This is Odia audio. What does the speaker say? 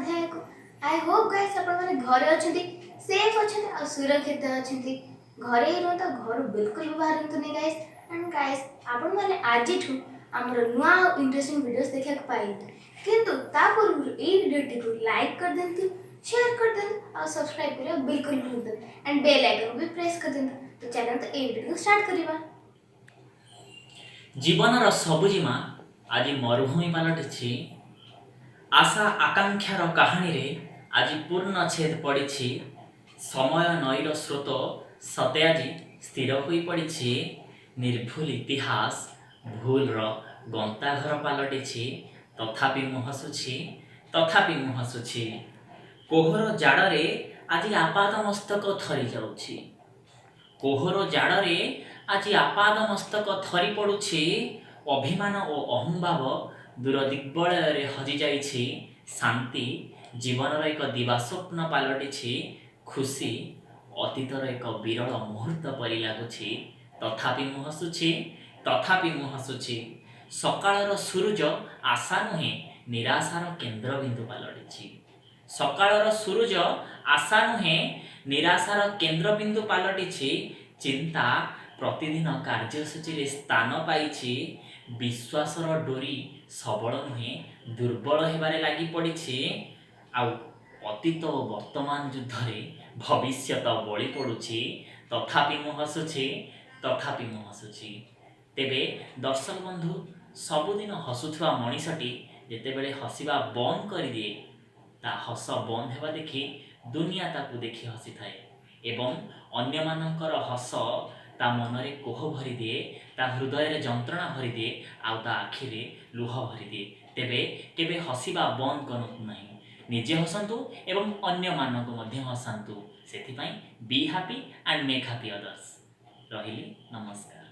ଅଧ୍ୟାୟକୁ। I Hope guys, ଆପଣମାନେ ଘରେ ଅଛନ୍ତି, ସେଫ୍ ଅଛନ୍ତି ଆଉ ସୁରକ୍ଷିତ ଅଛନ୍ତି। ଘରେ ହିଁ ରୁହନ୍ତୁ ଆଉ ଘରୁ ବିଲକୁଲ ବି ବାହାରନ୍ତୁନି ଗାଇସ୍। ଆଣ୍ଡ ଗାଇସ୍, ଆପଣମାନେ ଆଜିଠୁ ଆମର ନୂଆ ଆଉ ଇଣ୍ଟରେଷ୍ଟିଂ ଭିଡ଼ିଓସ୍ ଦେଖିବାକୁ ପାଇବେ, କିନ୍ତୁ ତା ପୂର୍ବରୁ ଏଇ ଭିଡ଼ିଓଟିକୁ ଲାଇକ୍ କରିଦିଅନ୍ତୁ, ସେୟାର କରିଦିଅନ୍ତୁ ଆଉ ସବସ୍କ୍ରାଇବ୍ କରିବା ବିଲକୁଲ ଭୁଲନ୍ତୁନି ଆଣ୍ଡ ବେଲ୍ ଆଇକନ୍ ବି ପ୍ରେସ୍ କରିଦିଅନ୍ତୁ। ତ ଚାଲନ୍ତୁ, ଏଇ ଭିଡ଼ିଓଟିକୁ ଷ୍ଟାର୍ଟ କରିବା। ଜୀବନର ସବୁଜିମା ଆଜି ମରୁଭୂମି ପାଲଟିଛି। ଆଶା ଆକାଂକ୍ଷାର କାହାଣୀରେ ଆଜି ପୂର୍ଣ୍ଣଛେଦ ପଡ଼ିଛି। ସମୟ ନଈର ସ୍ରୋତ ସତେ ଆଜି ସ୍ଥିର ହୋଇପଡ଼ିଛି। ନିର୍ଭୁଲ ଇତିହାସ ଭୁଲର ଗନ୍ତାଘର ପାଲଟିଛି। ତଥାପି ମୁଁ ହସୁଛି, ତଥାପି ମୁଁ ହସୁଛି। କୋହର ଜାଡ଼ରେ ଆଜି ଆପାଦ ମସ୍ତକ ଥରି ଯାଉଛି। କୋହର ଜାଡ଼ରେ ଆଜି ଆପାଦ ମସ୍ତକ ଥରି ପଡ଼ୁଛି। ଅଭିମାନ ଓ ଅହଂଭାବ ଦୂର ଦିଗ୍ବଳୟରେ ହଜିଯାଇଛି। ଶାନ୍ତି ଜୀବନର ଏକ ଦିବାସ୍ୱପ୍ନ ପାଲଟିଛି। ଖୁସି ଅତୀତର ଏକ ବିରଳ ମୁହୂର୍ତ୍ତ ପରି ଲାଗୁଛି। ତଥାପି ମୁଁ ହସୁଛି, ତଥାପି ମୁଁ ହସୁଛି। ସକାଳର ସୂରୁଜ ଆଶା ନୁହେଁ, ନିରାଶାର କେନ୍ଦ୍ରବିନ୍ଦୁ ପାଲଟିଛି। ସକାଳର ସୂରୁଜ ଆଶା ନୁହେଁ, ନିରାଶାର କେନ୍ଦ୍ରବିନ୍ଦୁ ପାଲଟିଛି। ଚିନ୍ତା ପ୍ରତିଦିନ କାର୍ଯ୍ୟସୂଚୀରେ ସ୍ଥାନ ପାଇଛି। ବିଶ୍ୱାସର ଡୋରି ସବଳ ନୁହେଁ, ଦୁର୍ବଳ ହେବାରେ ଲାଗି ପଡ଼ିଛି। ଆଉ ଅତୀତ ଓ ବର୍ତ୍ତମାନ ଯୁଦ୍ଧରେ ଭବିଷ୍ୟତ ବଳି ପଡ଼ୁଛି। ତଥାପି ମୁଁ ହସୁଛି, ତଥାପି ମୁଁ ହସୁଛି। ତେବେ ଦର୍ଶକ ବନ୍ଧୁ, ସବୁଦିନ ହସୁଥିବା ମଣିଷଟି ଯେତେବେଳେ ହସିବା ବନ୍ଦ କରିଦିଏ, ତା ହସ ବନ୍ଦ ହେବା ଦେଖି ଦୁନିଆ ତାକୁ ଦେଖି ହସିଥାଏ ଏବଂ ଅନ୍ୟମାନଙ୍କର ହସ ତା ମନରେ କୋହ ଭରିଦିଏ, ତା ହୃଦୟରେ ଯନ୍ତ୍ରଣା ଭରିଦିଏ ଆଉ ତା ଆଖିରେ ଲୁହ ଭରିଦିଏ। ତେବେ କେବେ ହସିବା ବନ୍ଦ କରନ୍ତୁ ନାହିଁ। ନିଜେ ହସନ୍ତୁ ଏବଂ ଅନ୍ୟମାନଙ୍କୁ ମଧ୍ୟ ହସାନ୍ତୁ। ସେଥିପାଇଁ be happy and make happy others. ରହିଲି, ନମସ୍କାର।